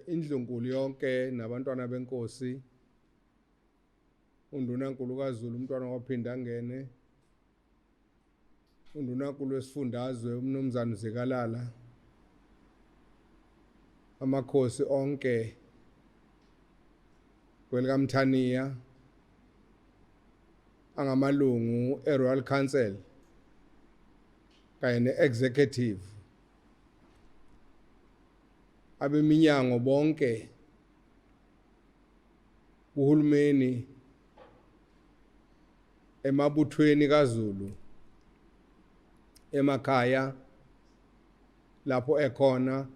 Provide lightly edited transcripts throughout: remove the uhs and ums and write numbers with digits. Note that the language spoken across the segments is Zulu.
Indlunkulu yonke nabantwana benkosi, uNdunankulu kaZulu umntwana waPhindangene, uNdunankulu wesifundazwe uMnumzane Zikalala, amakhosi onke kwelikaMthaniya angamalungu eRoyal Council kanye ne-Executive, abeminyango bonke kuhulumeni, emabuthweni kaZulu, emakhaya lapho ekhona,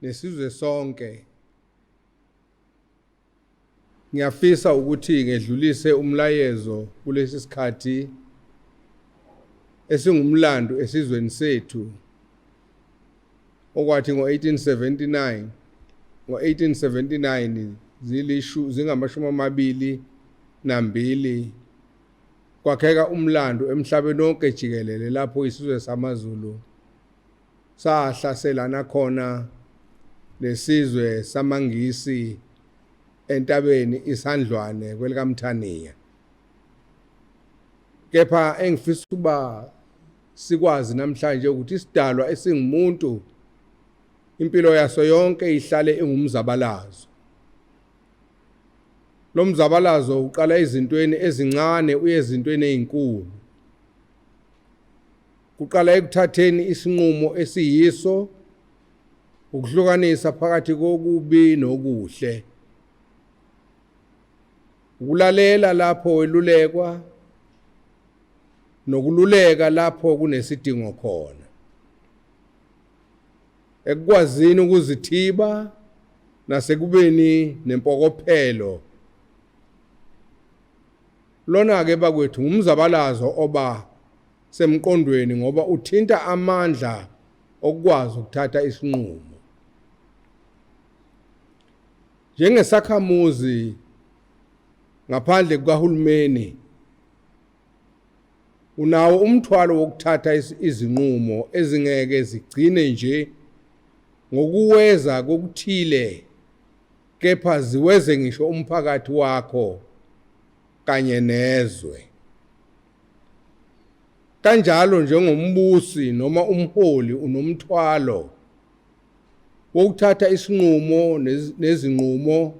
nesizwe sonke. Ngiyafisa ukuthi ngedlulise umlayezo kulesi sikhathi esingumlando esizweni sethu, okwathi ngo-1879 ngo-1879 zilishu zingamashumi amabili nambili kwakheka umlando emhlabeni wonke jikelele lapho isizwe samaZulu sahlaselana khona nesizwe samaNgisi entabeni iSandlwane kwelikaMthaniya. Kepha engifisa ukuba sikwazi namhlanje ukuthi isidalwa esingumuntu impilo yaso yonke ihlale ingumzabalazo. Lo mzabalazo uqala ezintweni ezincane uye ezintweni ezinkulu. Kuqala ekuthatheni isinqumo esiyiso, ukuhlukanisa phakathi kokubi nokuhle, ukulalela lapho welulekwa nokululeka lapho kunesidingo khona, ekukwazini ukuzithiba nasekubeni nempokophelo. Lona-ke bakwethu ngumzabalazo oba semqondweni ngoba uthinta amandla okukwazi ukuthatha isinqumo. Njengesakhamuzi ngaphandle kukahulumeni, unawo umthwalo wokuthatha izinqumo ezingeke zigcine nje ngokuweza kokuthile kepha ziweze ngisho umphakathi wakho kanye nezwe. Kanjalo njengombusi noma umholi unomthwalo wokuthatha isinqumo nezinqumo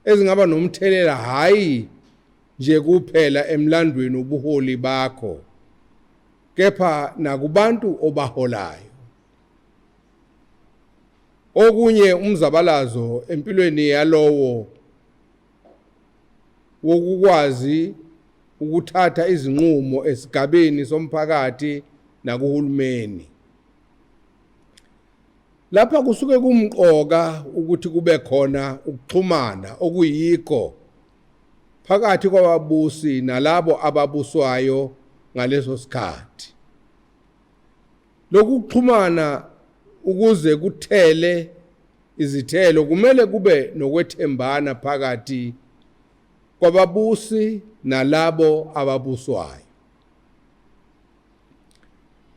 ezingaba nomthelela hhayi nje kuphela emlandweni wobuholi bakho kepha nakubantu obaholayo. Okunye umzabalazo empilweni yalowo wokukwazi ukuthatha izinqumo esigabeni somphakathi nakuhulumeni. Lapha kusuke kumqoka ukuthi kube khona ukuxhumana okuyikho phakathi kwababusi nalabo ababuswayo ngaleso sikhathi. Lokhu kuxhumana ukuze kuthele izithelo kumele kube nokwethembana phakathi kwababusi nalabo ababuswayo.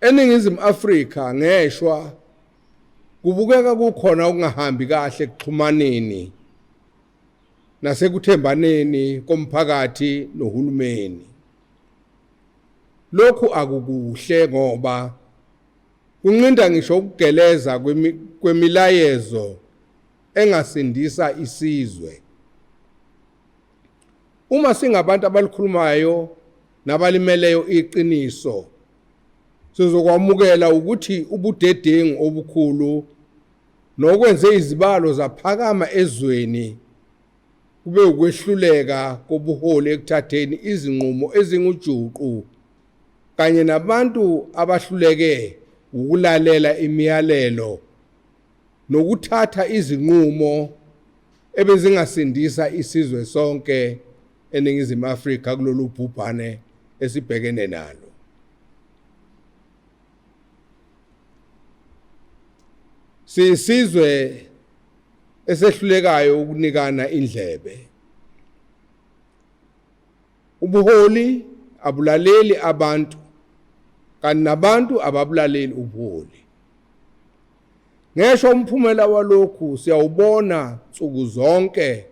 ENingizimu Afrika ngeshwa kubukeka kukhona okungahambi kahle ekuxhumaneni nasekuthembaneni komphakathi nohulumeni. Lokhu akukuhle ngoba kunqinda ngisho ukugeleza kwemilayezo engasindisa isizwe. Uma singabantu abalikhulumayo nabalimeleyo iqiniso, sizokwamukela ukuthi ubudedengu obukhulu nokwenze izibalo zaphakama ezweni kube ukwehluleka kobuholi ekuthatheni izinqumo ezingujuqu kanye nabantu abahluleke ukulalela imiyalelo nokuthatha izinqumo ebezingasindisa isizwe sonke eNingizimu Afrika kulolu bhubhane esibhekene nalo. Siyisizwe esehlulekayo ukunikana indlebe. Ubuholi abulaleli abantu kanti nabantu ababulaleli ubuholi. Ngesho umphumela walokhu siyawubona nsuku zonke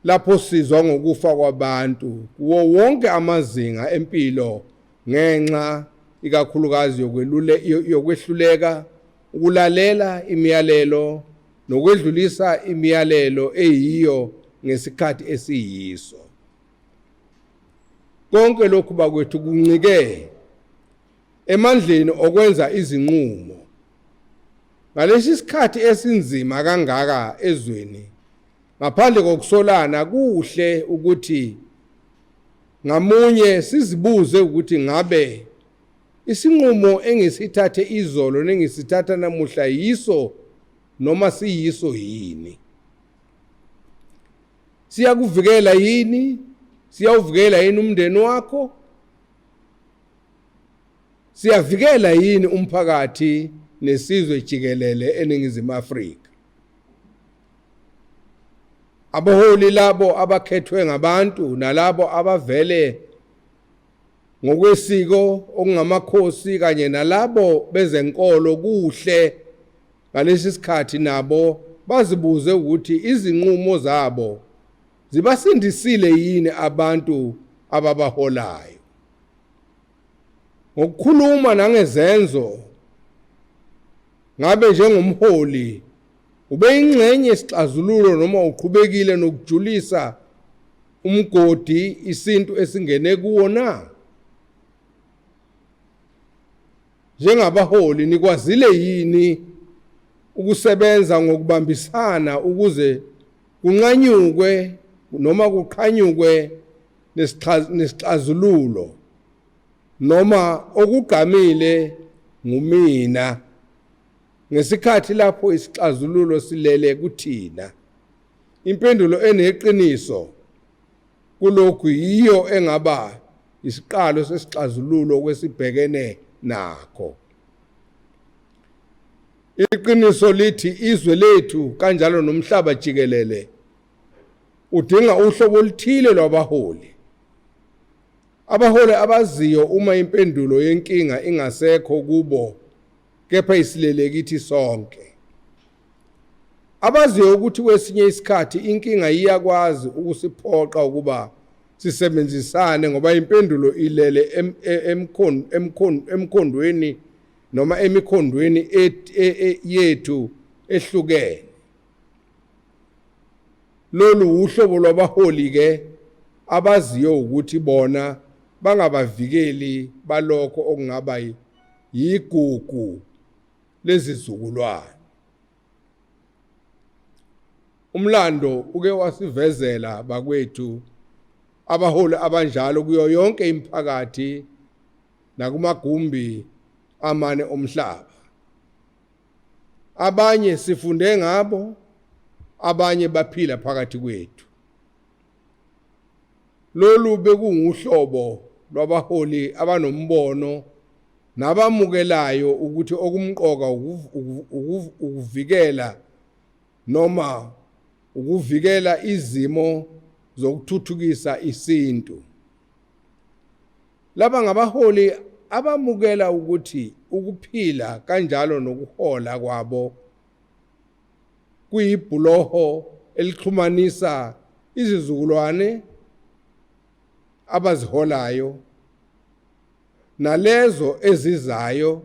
lapho sizwa ngokufa kwabantu kuwo wonke amazinga empilo ngenxa ikakhulukazi yokwehluleka ukulalela imiyalelo nokwedlulisa imiyalelo eyiyo ngesikhathi esiyiso. Konke lokhu bakwethu kuncike emandleni okwenza izinqumo. Ngalesi sikhathi esinzima kangaka ezweni, ngaphandle kokusolana kuhle ukuthi ngamunye sizibuze ukuthi ngabe isinqumo engisithathe izolo nengisithatha namuhla yiso noma siyiso yini. Siyakuvikela yini? Siyawuvikela yini umndeni wakho? Siyavikela yini umphakathi nesizwe jikelele eNingizimu Afrika? Abaholi labo abakhethwe ngabantu nalabo abavele ngokwesiko okungamakhosi kanye nalabo bezenkolo kuhle ngalesi sikhathi nabo bazibuze ukuthi izinqumo zabo zibasindisile yini abantu ababaholayo. Ngokukhuluma nangezenzo ngabe njengomholi ubeyingxenye yesixazululo noma uqhubekile nokujulisa umgodi isintu esingene kuwo na? Njengabaholi nikwazile yini ukusebenza ngokubambisana ukuze kunqanyukwe noma kuqhanyukwe nesixazululo noma okugqamile ngumina ngesikhathi lapho isixazululo silele kuthina? Impendulo eneqiniso kulokhu yiyo engaba isiqalo sesixazululo kwesibhekene nakho. Iqiniso lithi izwe lethu kanjalo nomhlaba jikelele udinga uhlobo oluthile lwabaholi. Abaholi abaziyo uma impendulo yenkinga ingasekho kubo kepha isilele kithi sonke. Abaziyo ukuthi kwesinye isikhathi inkinga iyakwazi ukusiphoqa ukuba sisebenzisane ngoba impendulo ilele emkhondweni noma emikhondweni yethu ehlukene. Lolu wuhlobo lwabaholi-ke abaziyo ukuthi bona bangabavikeli balokho okungaba yigugu lezizukulwane. Umlando uke wasivezela bakwethu abaholi abanjalo kuyo yonke imiphakathi nakumagumbi amane omhlaba. Abanye sifunde ngabo, abanye baphila phakathi kwethu. Lolu bekunguhlobo lwabaholi abanombono nabamukelayo ukuthi okumqoka ukuvikela noma ukuvikela izimo zokuthuthukisa isintu. Laba ngabaholi abamukela ukuthi ukuphila kanjalo nokuhola kwabo kuyibhuloho elixhumanisa izizukulwane abaziholayo nalezo ezizayo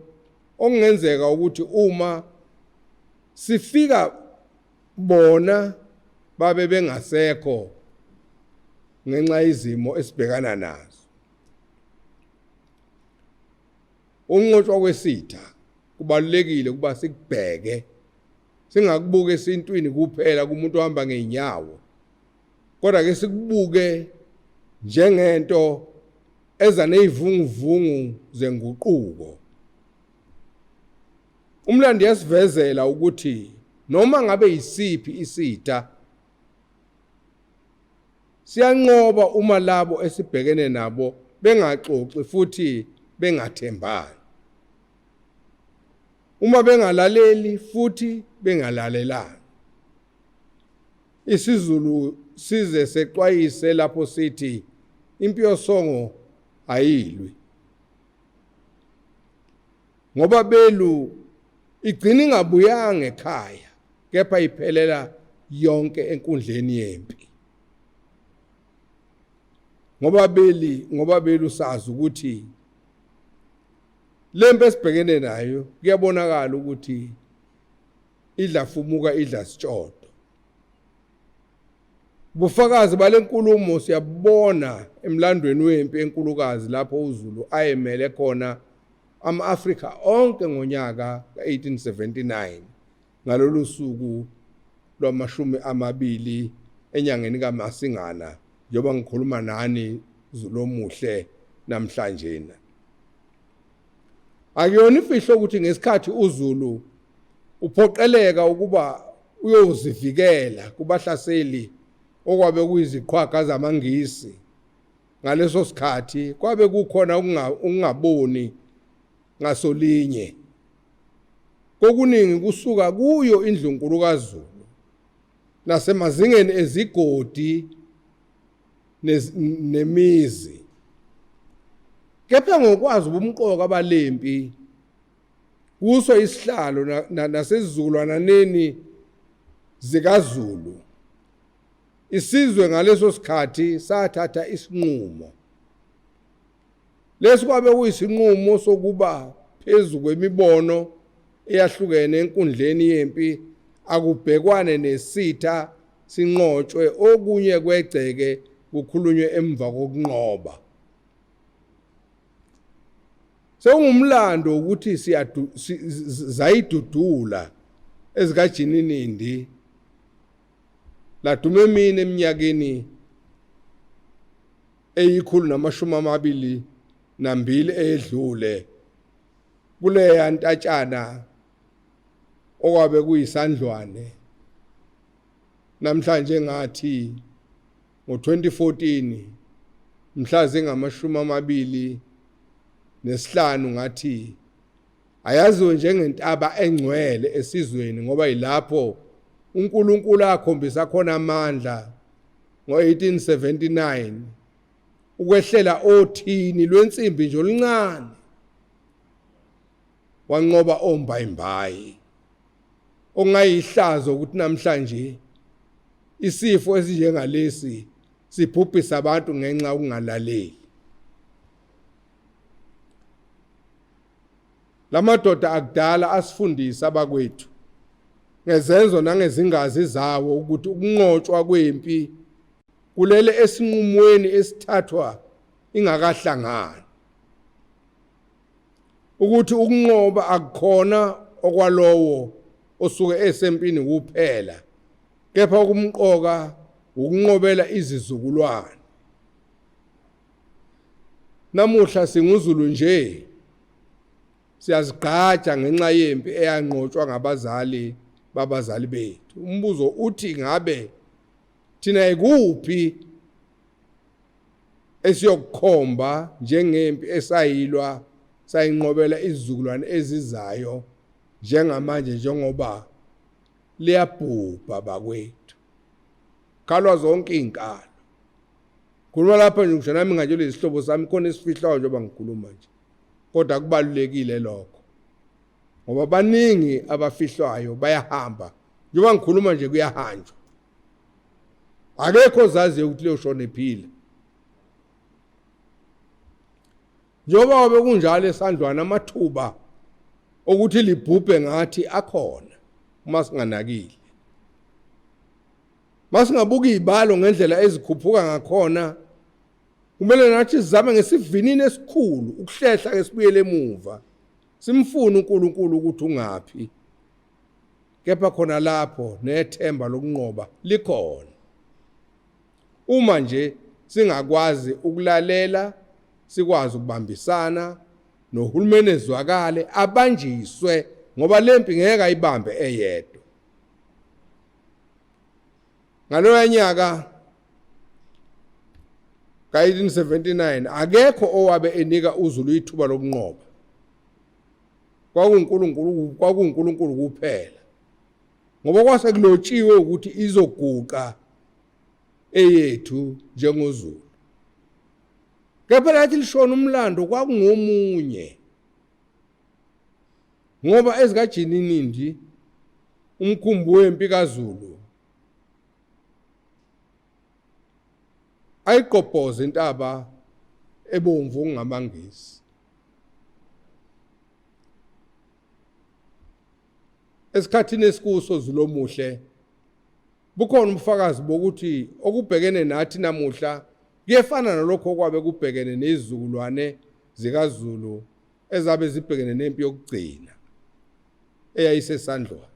okungenzeka ukuthi uma sifika bona babe bengasekho ngenxa yezimo esibhekana nazo. Ukunqotshwa kwesitha kubalulekile ukuba sikubheke, singakubuki esintwini kuphela kumuntu ohamba ngey'nyawo, kodwa ke sikubuke njengento eza ney'vunguvungu zenguquko. Umlando uyasivezela ukuthi noma ngabe yisiphi isitha siyanqoba uma labo esibhekene nabo bengaxoxi futhi bengathembani. Uma bengalaleli futhi bengalalelani. IsiZulu size sexwayise lapho sithi impi yosongo ayilwi. Ngoba belu Igcina ingabuyanga ekhaya kepha iphelela yonke enkundleni yempi. Ngoba beli ngoba belu sazi ukuthi lempi esibhekene nayo kuyabonakala ukuthi idla fumuka idla sitshodo. Ubufakazi balenkulumo siyabubona emlandweni wempi enkulukazi lapho uZulu ayemele khona ama-Afrika onke ngonyaka ka-1879 ngalolu suku lwamashumi amabili enyangeni kaMasingana njengoba ngikhuluma nani Zulu omuhle namhlanjena. Akuyona imfihlo ukuthi ngesikhathi uZulu uphoqeleka ukuba uyozivikela kubahlaseli okwabe kuyiziqhwaga zamaNgisi ngaleso sikhathi kwabe kukhona ukungaboni ngasolinye kokuningi kusuka kuyo indlunkulu kaZulu nasemazingeni ezigodi nemizi. Kepha ngokwazi ubumqoka balempi kuso isihlalo nasezizukulwananeni zikaZulu isizwe ngaleso sikhathi sathatha isinqumo. Lesi kwabe kuyisinqumo sokuba phezu kwemibono eyahlukene enkundleni yempi akubhekwane nesitha sinqotshwe okunye kwegceke kukhulunywe emva kokunqoba. Sekungumlando ukuthi zayidudula ezikaJininindi laduma emini eminyakeni eyikhulu namashumi amabili nambili eyedlule kuleya ntatshana okwabe kuyisandlwane namhlanje ngathi ngo-2014 mhla zingamashumi amabili nesihlanu ngathi ayaziwe njengentaba engcwele esizweni ngoba yilapho uNkulunkulu akhombisa khona amandla ngo-1879 ukwehlela othini lwensimbi nje oluncane wanqoba ombayimbayi okungayihlazo ukuthi namhlanje isifo esinjengalesi sibhubhisa abantu ngenxa yokungalaleli. Lamadoda akudala asifundisa abakwethu ngezenzo nangezingazi zawo ukuthi ukunqotshwa kwempi kulele esinqumweni esithathwa ingakahlangani. Ukuthi ukunqoba akukhona okwalowo osuke esempini kuphela kepha okumqoka ukunqobela izizukulwane. Namuhla singuZulu nje siyazigqaja ngenxa yempi eyanqotshwa ngabazali babazali bethu. Umbuzo uthi ngabe thina ikuphi esiyokukhomba njengempi esayilwa sayinqobela izizukulwane ezizayo njengamanje njengoba liyabhubha bakwethu khalwa zonke iy'nkalo khuluma lapha nje ngisho nami nganje lesi hlobo sami khona esifihlayo njengoba ngikhuluma nje kodwa kubalulekile lokho ngoba baningi abafihlwayo bayahamba njengoba ngikhuluma nje kuyahanjwa akekho ozaziyo ukuthi leyo shona ephila njengoba wabe kunjalo esandlwana amathuba okuthi libhubhe ngathi akhona uma singanakile masingabuka izibalo ngendlela ezikhuphuka ngakhona kumele nathi sizame ngesivinini esikhulu ukuhlehla ke sibuyele emuva simfune uNkulunkulu ukuthi ungaphi kepha khona lapho nethemba lokunqoba likhona uma nje singakwazi ukulalela sikwazi ukubambisana nohulumeni ezwakale abanjiswe ngoba lempi ngeke ayibambe eyedwa. Ngaloya nyaka ka-1879 akekho owabe enika uZulu ithuba lokunqoba. KwakunguNkulunkulu kwakunguNkulunkulu kuphela. Ngoba kwase kulotshiwe ukuthi izoguqa eyethu njengoZulu. Kepha lathi lishona umlando kwakungomunye. Ngoba ezikaJininindi umkhumbi wempi kaZulu ayiqobhoze intaba ebomvu okungamangisi. Esikhathini esikuso Zulu omuhle bukhona ubufakazi bokuthi okubhekene nathi namuhla kuyefana nalokho okwabe kubhekene nezizukulwane zikaZulu ezabe zibhekene nempi yokugcina eyayisesandlwana.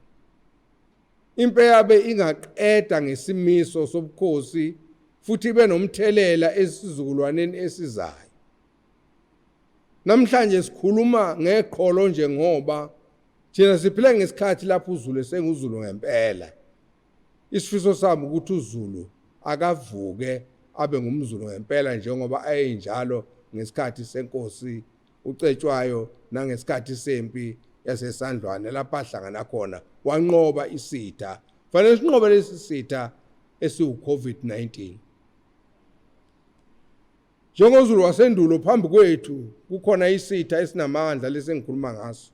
Impi eyabe ingaqeda ngesimiso sobukhosi futhi ibe nomthelela esizukulwaneni esizayo. Namhlanje sikhuluma ngeqholo nje ngoba thina siphila ngesikhathi lapho uZulu esenguZulu ngempela. Isifiso sami ukuthi uZulu akavuke abe ngumZulu ngempela njengoba ayenjalo ngesikhathi senkosi uCetshwayo nangesikhathi sempi yaseSandlwane lapho ahlangana khona wanqoba isitha. Fanele sinqobe lesi sitha esiwu-COVID-19. NjengoZulu wasendulo phambi kwethu kukhona isitha esinamandla lesi engikhuluma ngaso.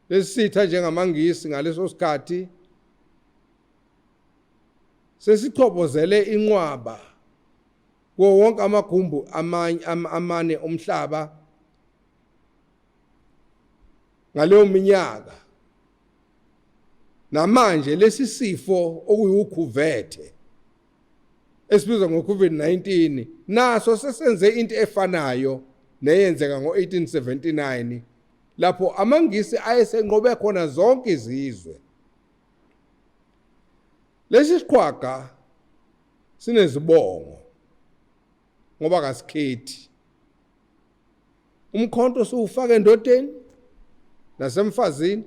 Lesi sitha njengamaNgisi ngaleso sikhathi sesichobozele inqwaba kuwo wonke amagumbu amane omhlaba ngaleyo minyaka. Namanje lesi sifo okuyiwukhuvethe esibizwa ngo-COVID-19 naso sesenze into efanayo neyenzeka ngo-1879 lapho amaNgisi ayesenqobe khona zonke izizwe. Lesi siqhwaga sinezibongo ngoba kasikhethi. Umkhonto siwufaka endodeni nasemfazini,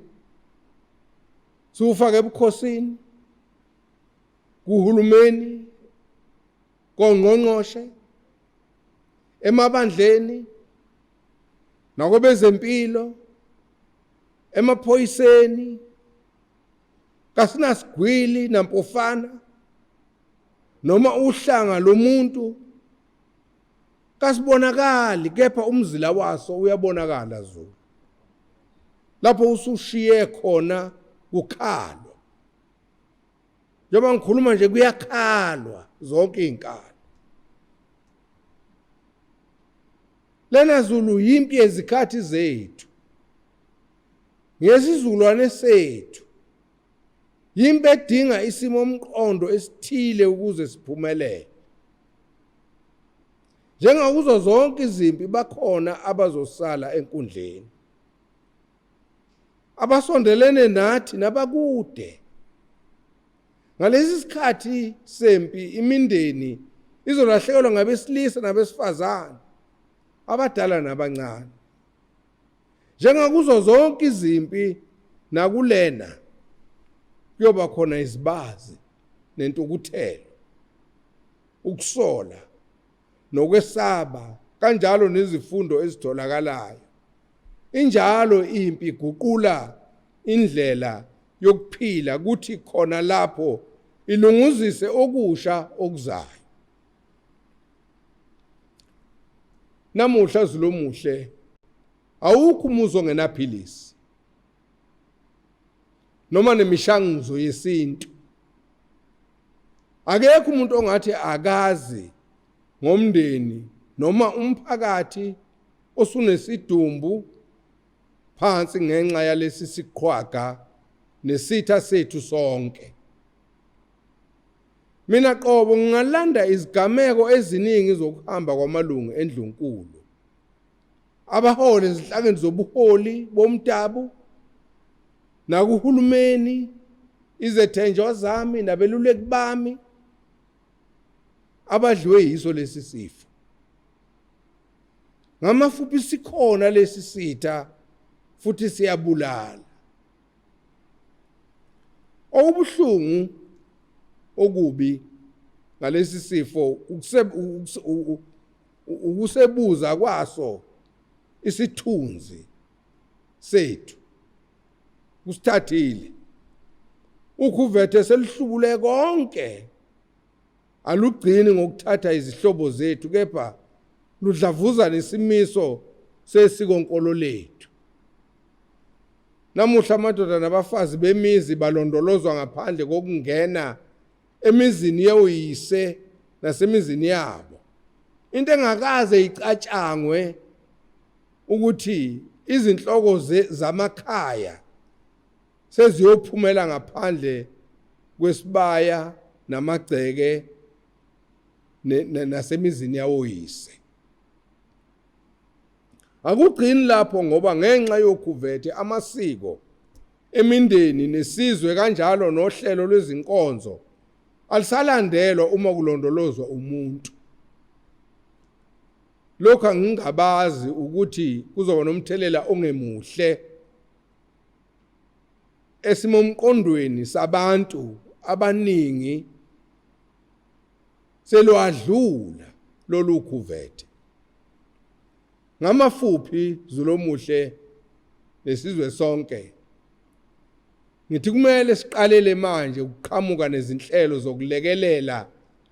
siwufaka ebukhosini, kuhulumeni, kongqongqoshe, emabandleni, nakwabezempilo, emaphoyiseni, kasinasigwili nampofana noma uhlanga lomuntu kasibonakali, kepha umzila waso uyabonakala Zulu. Lapho usushiye khona kukhalwa. Njengoba ngikhuluma nje kuyakhalwa zonke izinkalo. Lena Zulu yimpi yezikhathi zethu. Ngesizukulwane sethu. Yimpi edinga isimo omqondo esithile ukuze siphumelele. Njengakuzo zonke izimpi bakhona abazosala enkundleni. Abasondelene nathi nabakude. Ngalesi sikhathi sempi imindeni izolahlekelwa ngabesilisa nabesifazane, abadala nabancane. Njengakuzo zonke izimpi nakulena kuyoba khona izibazi nentukuthelo, ukusola nokwesaba kanjalo nezifundo ezitholakalayo. Injalo impi iguqula indlela yokuphila kuthi khona lapho ilunguzise okusha okuzayo. Namuhla Zulu omuhle awukho umuzi ongenaphilisi noma nemishanguzo yesintu. Akekho umuntu ongathi akazi ngomndeni noma umphakathi osunesidumbu phansi ngenxa yalesi siqhwaga nesitha sethu sonke. Mina qobo ngingalanda izigameko eziningi zokuhamba kwamalungu endlunkulu, abaholi ezinhlakeni zobuholi bomdabu nakuhulumeni, izethenjwa zami nabeluleki bami abadliwe yiso lesi sifo. Ngamafuphi sikhona lesi sitha futhi siyabulala. Okubuhlungu okubi ngalesi sifo ukusebuza kwaso isithunzi sethu kusithathile. Ukhuvethe selihlubule konke, alugcini ngokuthatha izihlobo zethu kepha ludlavuza nesimiso sesikonkolo lethu. Namuhla amadoda nabafazi bemizi balondolozwa ngaphandle kokungena emizini yoyise nasemizini yabo. Into engakaze icatshangwe ukuthi izinhloko zamakhaya seziyophumela ngaphandle kwesibaya namagceke nasemizini yawoyise. Akugcini lapho ngoba ngenxa yokhuvethe amasiko emindeni nesizwe kanjalo nohlelo lwezinkonzo alisalandelwa uma kulondolozwa umuntu. Lokhu angingabazi ukuthi kuzoba nomthelela ongemuhle esimomqondweni sabantu abaningi selwadlula lolu khuvethe. Ngamafuphi Zulomuhle nesizwe sonke ngithi kumele siqalele manje ukuqhamuka nezinhlelo zokulekelela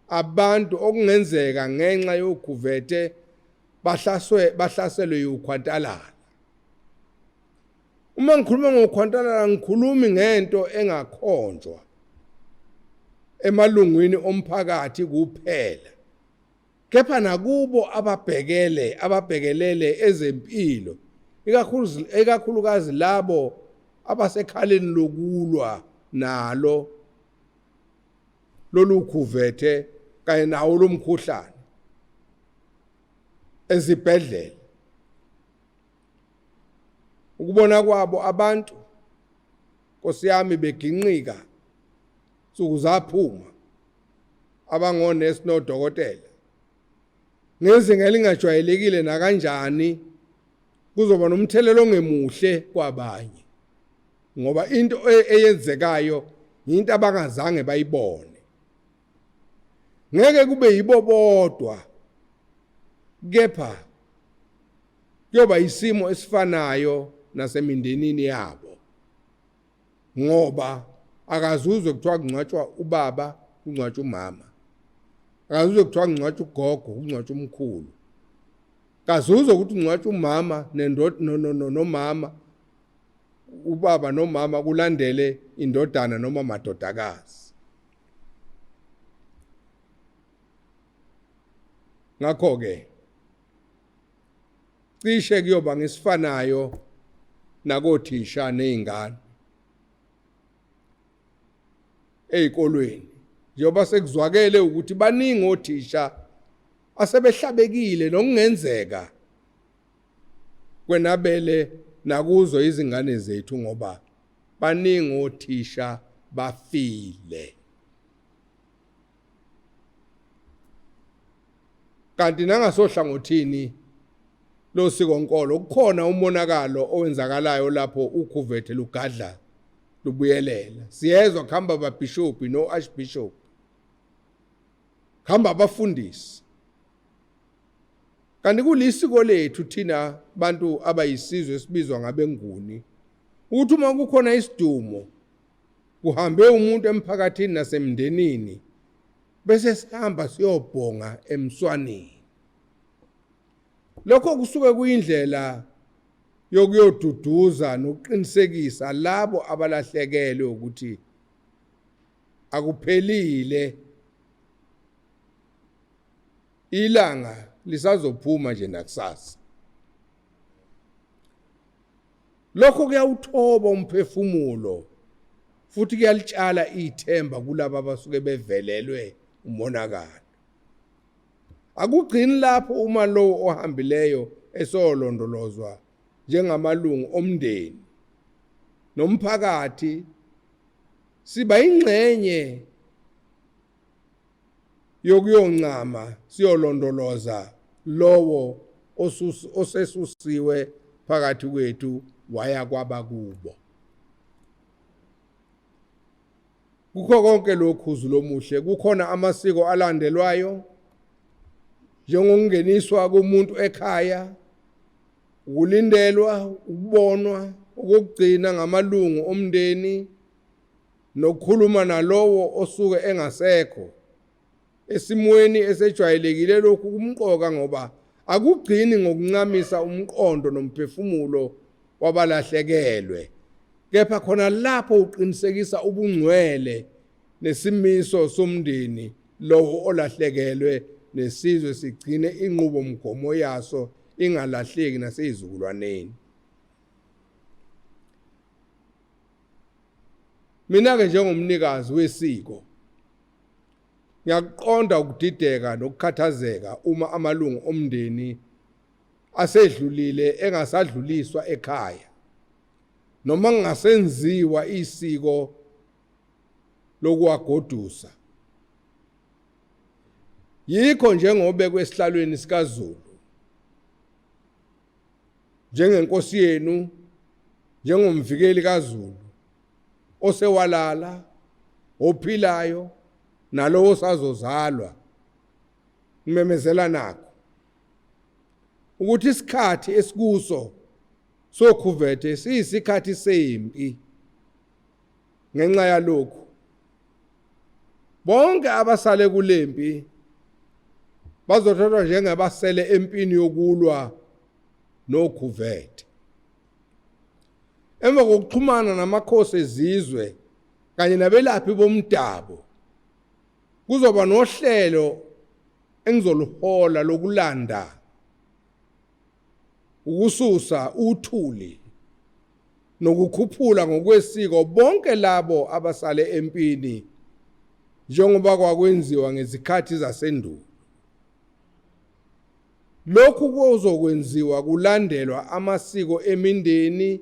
abantu okungenzeka ngenxa yokhuvethe bahlaswe bahlaselwe yikhwantalala. Uma ngikhuluma ngokhwantalala ngikhulumi ngento engakhonjwa emalungwini omphakathi kuphela. Kepha nakubo ababhekele ababhekelele ezempilo ikakhulu ikakhulukazi labo abasekhaleni lokulwa nalo lolu khuvethe kanye nawo lomkhuhlane ezibhedlela ukubona kwabo abantu Nkosi yami beginqika nsuku zaphuma abangonesi nodokotela ngezinga elingajwayelekile nakanjani kuzoba nomthelela ongemuhle kwabanye ngoba into e-, eyenzekayo into abangazange bayibone ngeke kube yibo bodwa kepha kuyoba isimo esifanayo nasemindenini yabo ngoba akazuzwe kuthiwa kungcwatshwa ubaba kungcwatshwa umama akazuzwe kuthiwa kungcwatshwa ugogo kungcwatshwa umkhulu kazuzwe ukuthi kungcwatshwa umama nomama ubaba nomama kulandele indodana noma madodakazi ngakho-ke cishe kuyoba ngesifanayo nakothisha nezingane ezikolweni njengoba sekuzwakele ukuthi baningi othisha asebehlabekile nokungenzeka kwenabele nakuzo izingane zethu ngoba baningi othisha bafile Kanti nangasohlangothini losikonkolo kukhona umonakalo owenzakalayo lapho ukhuvethe lugadla lubuyelela. Siyezwa kuhamba ababhishobhi no-archbishop, kuhamba abafundisi. Kanti kulisiko lethu thina bantu abayisizwe esibizwa ngabeNguni ukuthi uma kukhona isidumo kuhambe umuntu emphakathini nasemndenini bese sihamba siyobhonga emswaneni. Lokho kusuke kuyindlela yokuyoduduza nokuqinisekisa labo abalahlekelwe ukuthi akuphelile ilanga lisazophuma nje nakusasa. Lokho kuyawuthoba umphefumulo futhi kuyalitshala ithemba kulabo abasuke bevelelwe umonakalo. Akugcini lapho uma lowo ohambileyo esolondolozwa njengamalungu omndeni nomphakathi siba ingxenye yokuyoncama siyolondoloza lowo osesusiwe phakathi kwethu waya kwabakubo. Kukho konke lokhu Zulomuhle kukhona amasiko alandelwayo njengokungeniswa komuntu ekhaya, ukulindelwa, ukubonwa okokugcina ngamalungu omndeni nokukhuluma nalowo osuke engasekho. Esimweni esejwayelekile lokhu kumqoka ngoba akugcini ngokuncamisa umqondo nomphefumulo wabalahlekelwe Kepha khona lapho uqinisekisa ubungcwele nesimiso somndeni lowo olahlekelwe nesizwe sigcine inqubomgomo yaso ingalahleki nasezizukulwaneni. Mina-ke njengomnikazi wesiko ngiyakuqonda ukudideka nokukhathazeka uma amalungu omndeni asedlulile engasadluliswa ekhaya noma kungasenziwa isiko lokuwagodusa. Yikho njengobekwe esihlalweni sikaZulu njengenkosi yenu, njengomvikeli kaZulu osewalala, ophilayo nalowo osazozalwa, ngimemezela nakho ukuthi isikhathi esikuso sokhuvethe siyisikhathi sempi. Ngenxa yalokhu bonke abasale kulempi bazothathwa njengabasele empini yokulwa nokhuvethe. Emva kokuxhumana namakhosi ezizwe kanye nabelaphi bomdabu, kuzoba nohlelo engizoluhola lokulanda ukususa uthuli nokukhuphula ngokwesiko bonke labo abasale empini njengoba kwakwenziwa ngezikhathi zasendulo. Lokhu kuzokwenziwa kulandelwa amasiko emindeni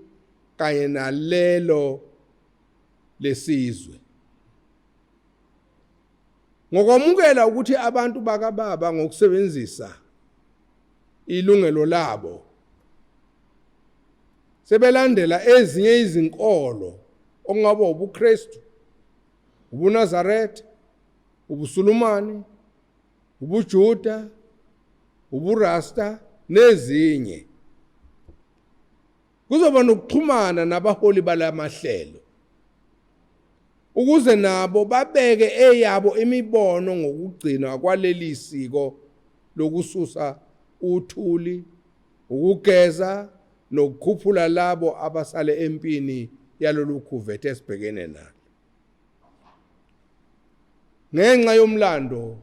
kanye nalelo lesizwe. Ngokwamukela ukuthi abantu bakababa ngokusebenzisa ilungelo labo sebelandela ezinye izinkolo okungaba ubuKristu, ubuNazaretha, ubuSulumane, ubuJuda, ubuRasta nezinye. Kuzoba nokuxhumana nabaholi balamahlelo ukuze nabo babeke eyabo imibono ngokugcinwa kwaleli siko lokususa uthuli, ukugeza nokukhuphula labo abasale empini yalolu khuvethe esibhekene nalo. Ngenxa yomlando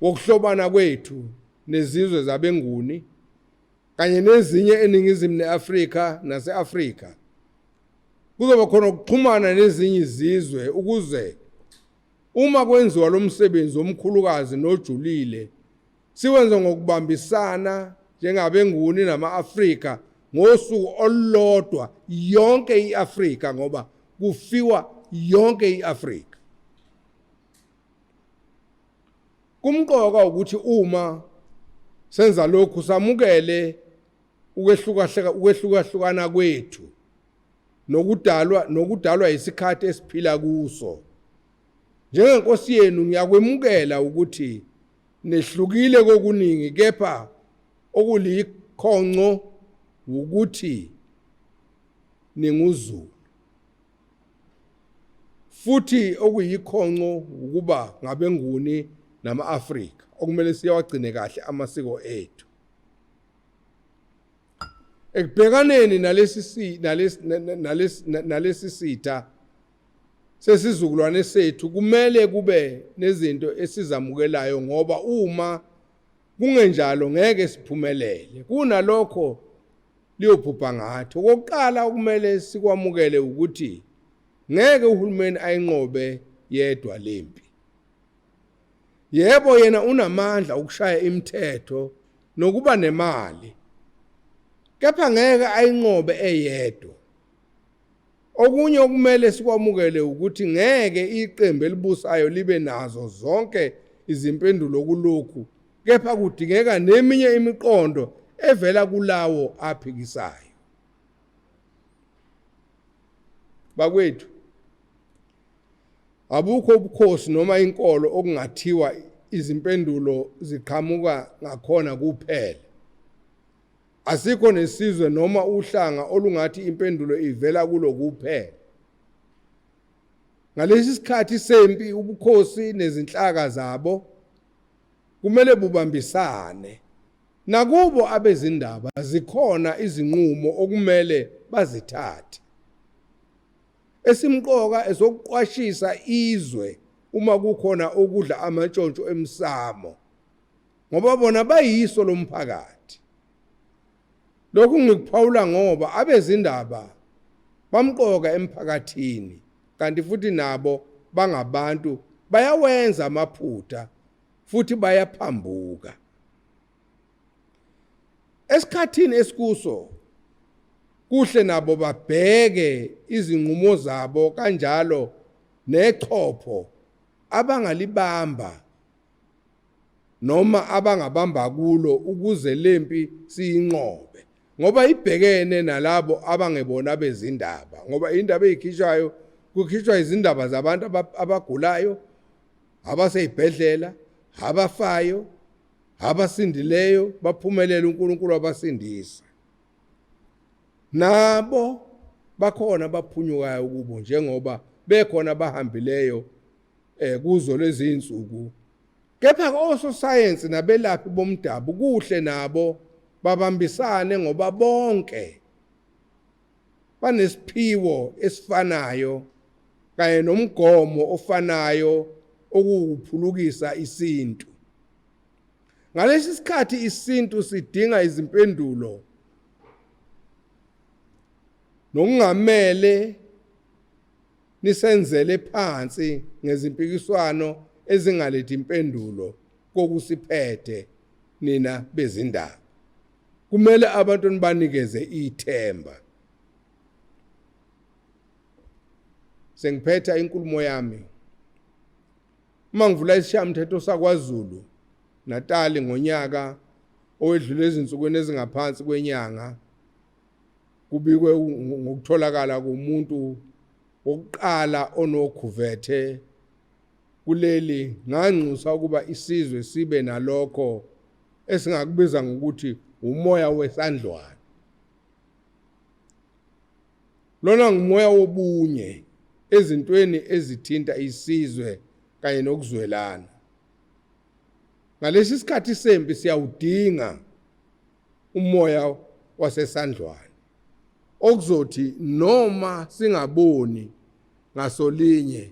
wokuhlobana kwethu nezizwe zabeNguni kanye nezinye eNingizimu ne-Afrika nase-Afrika, kuzoba khona ukuxhumana nezinye izizwe ukuze uma kwenziwa lo msebenzi omkhulukazi nojulile siwenze ngokubambisana njengabeNguni nama-Afrika ngosuku olulodwa yonke i-Afrika, ngoba kufiwa yonke i-Afrika. Kumqoka ukuthi uma senza lokhu samukele ukwehlukahlukana kwethu nokudalwa isikhathi esiphila kuso. Njengenkosi yenu ngiyakwemukela ukuthi nehlukile kokuningi, kepha okulikhonco wukuthi ninguZulu. Futhi okuyikhonco wukuba ngabeNguni nama-Afrika okumele siyawagcine kahle amasiko ethu. Ekubhekaneni nalesi nalesi nalesi nalesi sitha sesizukulwane sethu kumele kube nezinto esizamukelayo, ngoba uma kungenjalo ngeke siphumelele. Kunalokho liyobhubha ngathi. Okokuqala okumele sikwamukele ukuthi ngeke uhulumeni ayinqobe yedwa lempi. Yebo, yena unamandla okushaya imithetho nokuba nemali, kepha ngeke ayinqobe eyedwa. Okunye okumele sikwamukele ukuthi ngeke iqembu elibusayo libe nazo zonke izimpendulo kulokhu, kepha kudingeka neminye imiqondo evela kulawo aphikisayo. Bakwethu, abukho ubukhosi noma inkolo okungathiwa izimpendulo ziqhamuka ngakhona kuphela. Asikho nesizwe noma uhlanga olungathi impendulo ivela kulo kuphela. Ngalesi sikhathi sempi ubukhosi nezinhlaka zabo kumele bubambisane. Nakubo abezindaba zikhona izinqumo okumele bazithathe. Esimqoka esokuqwashisa izwe uma kukhona okudla amantshontsho emsamo ngoba bona bayiso lomphakathi. Lokhu ngikuphawula ngoba abezindaba bamqoka emphakathini kanti futhi nabo bangabantu bayawenza amaphutha futhi bayaphambuka. Esikhathini esikuso kuhle nabo babheke izinqumo zabo kanjalo nechopho abangalibamba noma abangabamba kulo ukuze lempi siyinqobe ngoba ibhekene nalabo abangebona abezindaba ngoba indaba ezikhishwayo kukhishwa izindaba zabantu abagulayo abaseyibhedlela abafayo abasindileyo baphumelela uNkulunkulu wabasindisa nabo bakhona abaphunyukayo kubo njengoba bekhona abahambileyo eh kuzo lezi insuku kepha ososayensi nabelaphi bomdabu kuhle nabo babambisane ngoba bonke banesiphiwo esifanayo kanye nomgomo ofanayo okuwukuphulukisa isintu. Ngalesi sikhathi isintu sidinga izimpendulo nokungamele nisenzele phansi ngezimpikiswano ezingalethi impendulo kokusiphethe nina bezindaba. Kumele abantu nibanikeze ithemba. Sengiphetha inkulumo yami. Uma ngivula isishayamthetho saKwaZulu Natali ngonyaka owedlule ezinsukwini ezingaphansi kwenyanga kubikwe ngokutholakala komuntu wokuqala onokhuvethe kuleli nganxusa ukuba isizwe sibe nalokho esingakubiza ngokuthi umoya wesandlwane. Lona ngumoya wobunye ezintweni ezithinta isizwe kanye nokuzwelana. Ngalesi sikhathi sempi siyawudinga umoya wasesandlwane okuzothi noma singaboni ngasolinye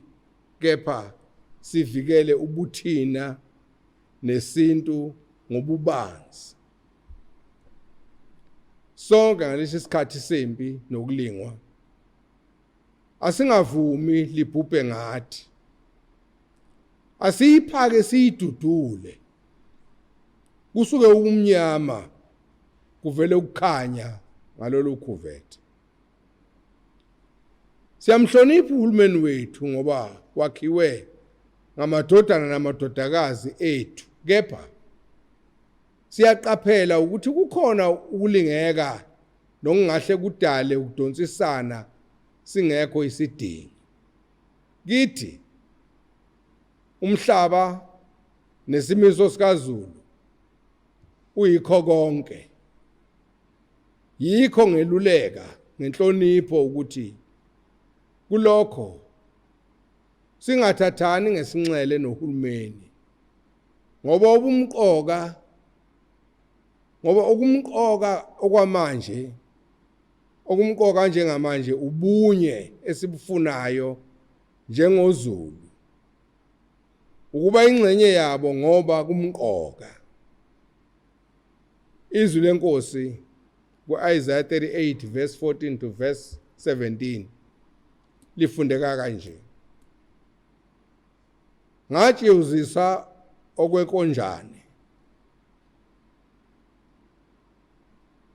kepha sivikele ubuthina nesintu ngobubanzi. Sonke ngalesi sikhathi sempi nokulingwa asingavumi libhubhe ngathi. Asiyiphake siyidudule. Kusuke umnyama kuvele ukukhanya ngalolu khuvethe. Siyamhlonipha uhulumeni wethu ngoba wakhiwe ngamadodana namadodakazi ethu kepha siyaqaphela ukuthi kukhona ukulingeka nokungahle kudale ukudonsisana singekho isidingo. Kithi umhlaba nesimiso sikaZulu uyikho konke. Yikho ngeluleka ngenhlonipho ukuthi kulokho singathathani ngesinxele nohulumeni ngoba ubumqoka ngoba okumqoka okwamanje okumqoka njengamanje ubunye esibufunayo njengoZulu ukuba ingxenye yabo ngoba kumqoka. Izwi lenkosi ku-Isaiah 38 verse 14 to verse 17 lifundeka kanje. Ngatshewuzisa okwekonjane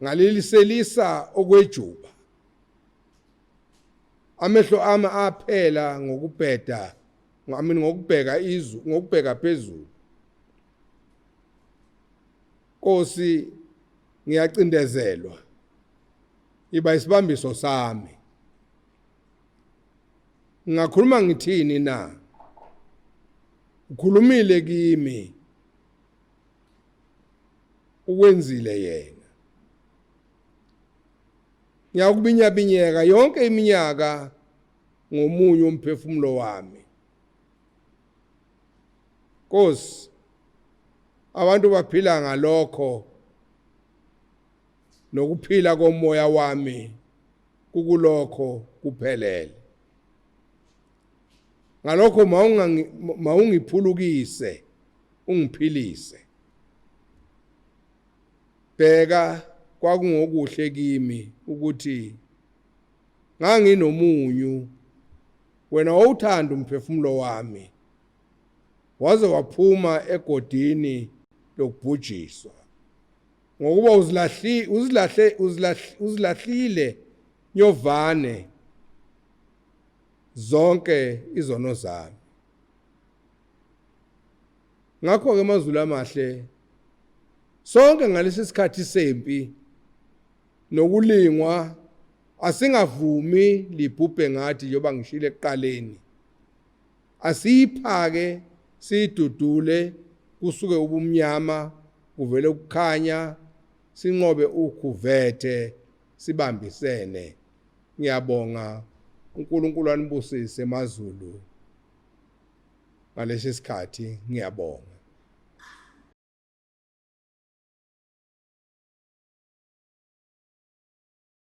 ngaliliselisa okwejuba amehlo ami aphela ngokubheda I mean ngokubheka izwi ngokubheka phezulu Nkosi ngiyacindezelwa iba isibambiso sami Ngingakhuluma ngithini na Ukhulumile kimi ukwenzile yena Ngiyakubinyabinyeka yonke iminyaka ngomunye umphefumulo wami Nkosi abantu baphila ngalokho nokuphila komoya wami kukulokho kuphelele. Ngalokho mawungiphulukise ungiphilise. Bheka, kwakungokuhle kimi ukuthi nganginomunyu, wena wawuthanda umphefumulo wami, waze waphuma egodini lokubhujiswa. Ngokuba uzilahli uzilahle uzilahlile nyovane zonke izono zami. Ngakho-ke mazulu amahle, sonke ngalesi sikhathi sempi nokulingwa asingavumi libhubhe ngathi njengoba ngishilo ekuqaleni. Asiyiphake siyidudule kusuke ubumnyama kuvele ukukhanya sinqobe ukhuvethe sibambisene. Ngiyabonga, uNkulunkulu anibusise maZulu ngalesi sikhathi ngiyabonga.